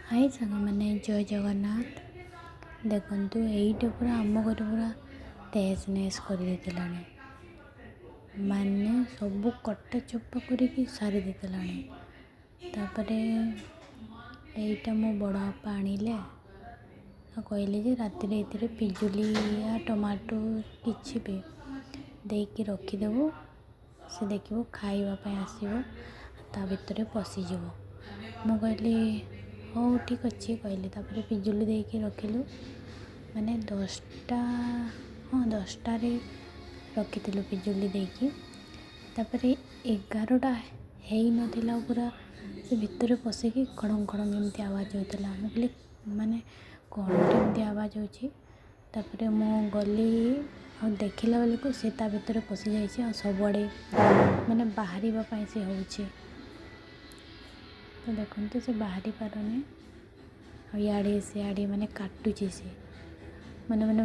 High ସାଙ୍ଗମାନେ, ଜୟ ଜଗନ୍ନାଥ। ଦେଖନ୍ତୁ, ଏଇଟା ପୁରା ଆମ ଘରେ ପୁରା ତେହସ ନେହସ କରିଦେଇଥିଲାଣି, ମାନେ ସବୁ କଟା ଚୋପା କରିକି ସାରି ଦେଇଥିଲାଣି। ତାପରେ ଏଇଟା ମୋ ବଡ଼ ବାପା ଆଣିଲେ ଆଉ କହିଲେ ଯେ ରାତିରେ ଏଥିରେ ପିଜୁଳି ୟା ଟମାଟୋ କିଛି ବି ଦେଇକି ରଖିଦେବୁ, ସେ ଦେଖିବୁ ଖାଇବା ପାଇଁ ଆସିବ, ତା ଭିତରେ ପଶିଯିବ। ମୁଁ କହିଲି ହଉ ଠିକ୍ ଅଛି କହିଲି। ତାପରେ ପିଜୁଳି ଦେଇକି ରଖିଲୁ, ମାନେ 10ଟା, ହଁ 10ଟାରେ ରଖିଥିଲୁ ପିଜୁଳି ଦେଇକି। ତାପରେ 11ଟା ହେଇନଥିଲା, ପୁରା ସେ ଭିତରେ ପଶିକି ଖଡ଼ଙ୍ଗ ଖଡ଼ଙ୍ଗ ଏମିତି ଆବାଜ ହେଉଥିଲା। ମୁଁ କହିଲି ମାନେ କ'ଣ ଏମିତି ଆବାଜ ହେଉଛି? ତାପରେ ମୁଁ ଗଲି ଆଉ ଦେଖିଲା ବେଳକୁ ସେ ତା ଭିତରେ ପଶିଯାଇଛି ଆଉ ସବୁଆଡ଼େ ମାନେ ବାହାରିବା ପାଇଁ ସେ ହେଉଛି। ତ ଦେଖନ୍ତୁ, ସେ ବାହାରି ପାରୁନି ଆଉ ଇଆଡ଼େ ସିଆଡ଼େ ମାନେ କାଟୁଛି ସେ, ମାନେ ମାନେ